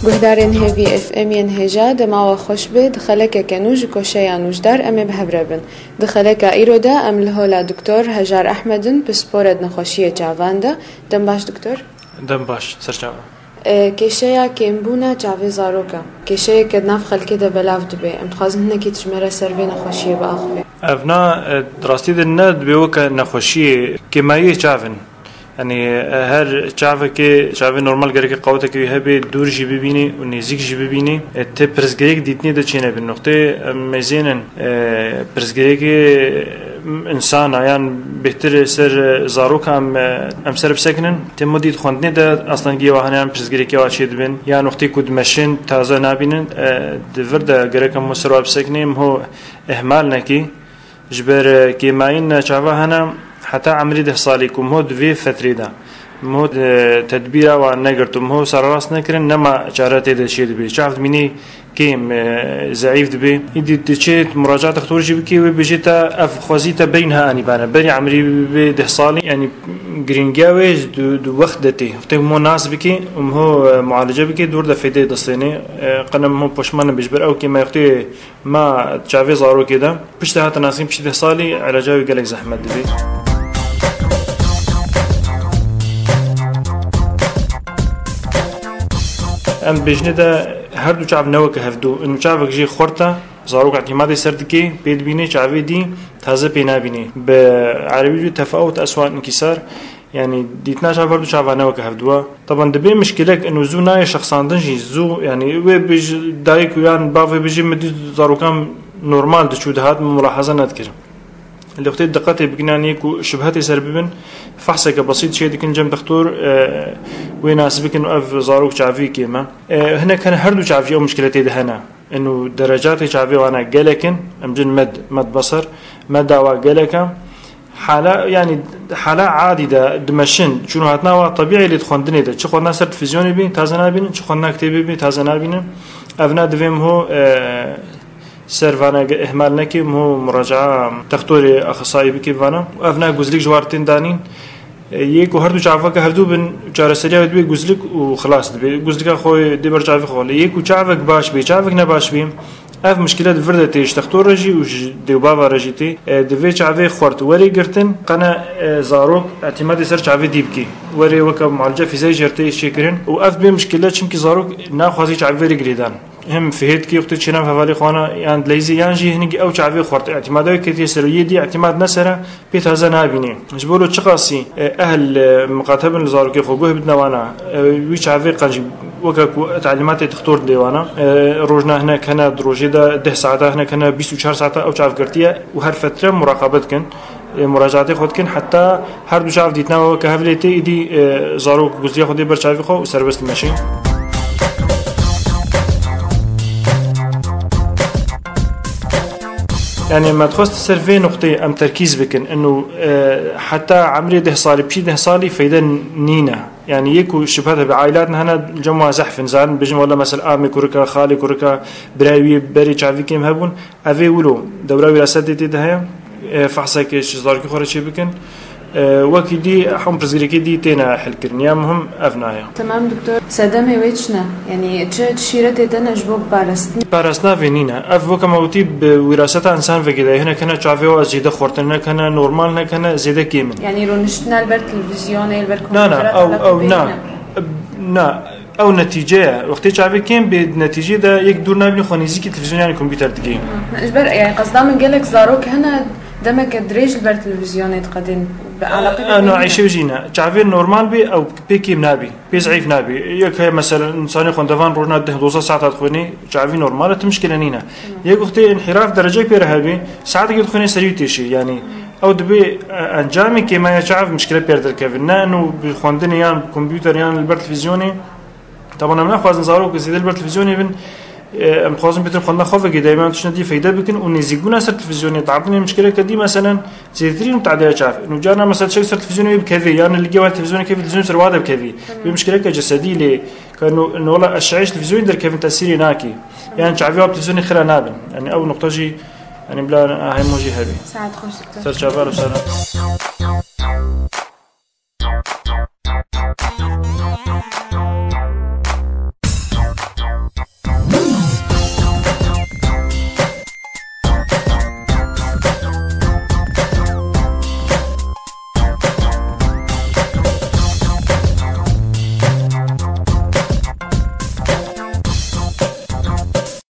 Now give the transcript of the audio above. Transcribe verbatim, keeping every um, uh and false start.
Guhdarên hêvî F M yên hêja, dema we xweş bê, di xelekeke nû ji koşeya nûjdar em ê bi hev re bin. Di xeleka îro de em li hola Doktor Hejar Ehmed in, pispore di nexweşiyê çavan de. Dem baş Doktor. Dem baş, serçava. E, kêşeya kêmbûna çavê zarok e. Kêşeyeke di nav xelkê de belav dibe. Em dixwazin hinekî ji me re ser vê nexweşiyê biaxive. Ev na, e, di rastî de ne dibe weke nexweşiyê, kêmayiyê çav in. Yanî, e, her çavekê, çavê normal gereke qaweteke wî hebe, dûr jî bibînî û nêzîk jî bibînî. E, tê pirsgirêk dîtinê de çênebin. Noqtê, e, mezên in, e, pirsgirêkê, e, insana yan bêhtir ser, e, zaroka em, e, em ser bisekinin. Tê modî di xwendinê de aslengiyê wa hene yan pirsgirêkê wa çêdibin. Yan wextê ku dimeşin, taze nabînin, e, di vir de gerek em ser wa bisekinê, em ho ihmal nekî. Ji ber, e, kêmayîn çava hene heta emrî deh salî ku mo di vê fetrê de mo, e, tedbîra wan negirt û mo sererast nekirin, nema çare tê de çê dibê. Çav dimînî kêm, e, zeîf dibê. Îdî diçê muracaat doktor jî bikî, wê bêjê te ev xwezî te berî niha anî bane. Berî emrî bê deh salî, yanî girîngiya wê di, di wext de tê. Tê mo nas bikî û mo, e, mualece bikî, dûr de fêdê destênê. E, qene mo poşman nebê ji ber ew kêmaya xwe tê Ma çavê zarokê de piştî hate nasîn, piştî deh salî, îlaca wî gelek zehmet dibê. Em dibêjinê de her du çav ne weke hevdu. Û çavek jê xurt e, zarok îtîmadê ser dikê, pê dibînê, çavê dî taze pê nabînê. Bi erebî jî tefawut eswa inkîsar. Yanî dîtina çav her du çava ne weke hevdu e. Taban dibê mişkilek ino zû nayê şexsandin jî zû, yanî wê bêj-, dayik û yan bavê bijî min dî zarokan normal diçû dihat, min mulahaza nedikir. Lê wextê diqetê bikin, yanî ku şibhetê ser bibin, fehseke besît çê dikin cem dixtor, e, wê nas bikin ev zarok çavî kêm e. E, hinek hene her du çavî ew mişkiletê de hene. Ino derecatê çavê wana gelek in, em cin med, med beser, med dawa gelek e. Hala, yanî, hala adî de dimeşin, çûn hatna wa tebîî lê di xwendinê de. Çi xwendina ser televîzyonê bî, taze nabînin, çi xwendina kitêbê bî, taze nabînin. Ev na divê min ho, e, ser vana ge-, ihmal nekê, min ho muracaa textorê axisayî bikê vana. Ev na guzlîk ji war tên danîn. E, yê ku her du çaveke hevdu bin, çareseriya wê dibê guzlik û xilas dibe. Guzlika xwe dê ber çavê xwe. Lê yê ku çavek baş bê, çavek ne baş bê, ev mişkile di vir de tê, ji textor re jî û ji dêwbava re jî tê. E, divê çavê xurt werê girtin, qene, e, zarok îtîmadê ser çavê dî bikê. Werê weke mualice fîzeyê jê re tê çêkirin û ev bê mişkile, çimkî zarok naxwazî çavê werê girêdan. Him fihêt kê wextê çêna hevalê xwe ana yan dileyzê yan jî hinekî ew çavê xurt îtîmada wê ketiye ser û yê dî îtîmad ne sere, pê taze nabînê. Ji bo çiqasî, e, ehl, e, miqate bin li zarokê xwe, guh bidine wana, e, wî çavê qencî weke ku talîmatê dixtor dê wana, e, rojna hinek hene, di rojê de deh saeta hinek hene, bîst û çar saeta ew çav girtiye û her fetre muraqabe dikin, e, muracaatê xwe dikin, heta her du çav dîtina we weke hev lê tê, îdî, e, zarok guziya xwe dê ber çavê xwe û serbest dimeşin. Yanî me dixwest ser vê nuqteyê em terkîz bikin, ino, e, heta emrê deh salî, piştî deh salî feyde nîne. Yanî yê ku şibhet hebe, ailat hene cem wan zehf in, zanin bijin wele mesela amê kurika, xalê kurika, birayê wî berê çavî kêm hebûn, ev ê wilo dewra wîrasetê tê de heye, e, fehseke ji zarokê xwe re çê bikin. E, wekî dî hemû pirsgirêkê dî têne helkirin. Ya muhim ev nayê. Temam doktor. Sedemê wê çi ne? Yanî çi, çi şîretê te ne ji bo biparastin? Parastina vê nîne. Ev weke me gotî bi wîraseta însan vekê de. Hinek hene çavê wa zêde xurtin, hinek hene normal, hinek hene zêde kêm in. Yanî rûniştina li ber televîzyonê, li ber Na, na, kompûtera ew, ew, tê na. Ne? Na. Ew netîce ye. Wextê çavê kêm bê, di netîcê de yek dûr nabînî xwe nêzîkî televîzyon yanî kompûter digê. Ji ber, yani, qesda min gelek zarok hene, demeke dirêj li ber televîzyonê diqedên. Bi eleqî Eno, Eyşe jî ne. Çavê normal bê, ew pê kêm nabî. Pê zeîf nabî. Yek heye mesela, însanê xwendevan rojna deh dozdeh saeta dixwînî, çavî normal e, tu mişkile nîne. Yek wextê înhîraf derecek pê re hebî, saetekê dixwînê serî têşî. Yani, ew dibê, e, encamê kêmaya çav mişkile pê re derkevin. Ne eno bi xwendinê yan bi kompûter yan li ber televîzyonê. Taban em naxwazin zarok zêde li ber televîzyonê bin, Em dixwazin bêtir xwendina xwe vekê, dayîman tiştine dî feyde bikin û nêzîkbûna ser televîzyonê, dihetin ê mişkileke dî, meselen, zêdetirî mutedîya çav. Û carna mesela tiştek ser televîzyonê wê bikevê, yan li gê wê televîzyonê kevî, televîzyonê ser wa de bikevî. Vê mişkileke cesedî lê, ka no-, nola eşeş televîzyonê derkevin tesîrê nakî. Yan çavê wa bi televîzyonê xira nabin. Yani ew nuqta jî, yani bila ahê mo jî hebî. Saet xweş diktir. Ser çava, ser.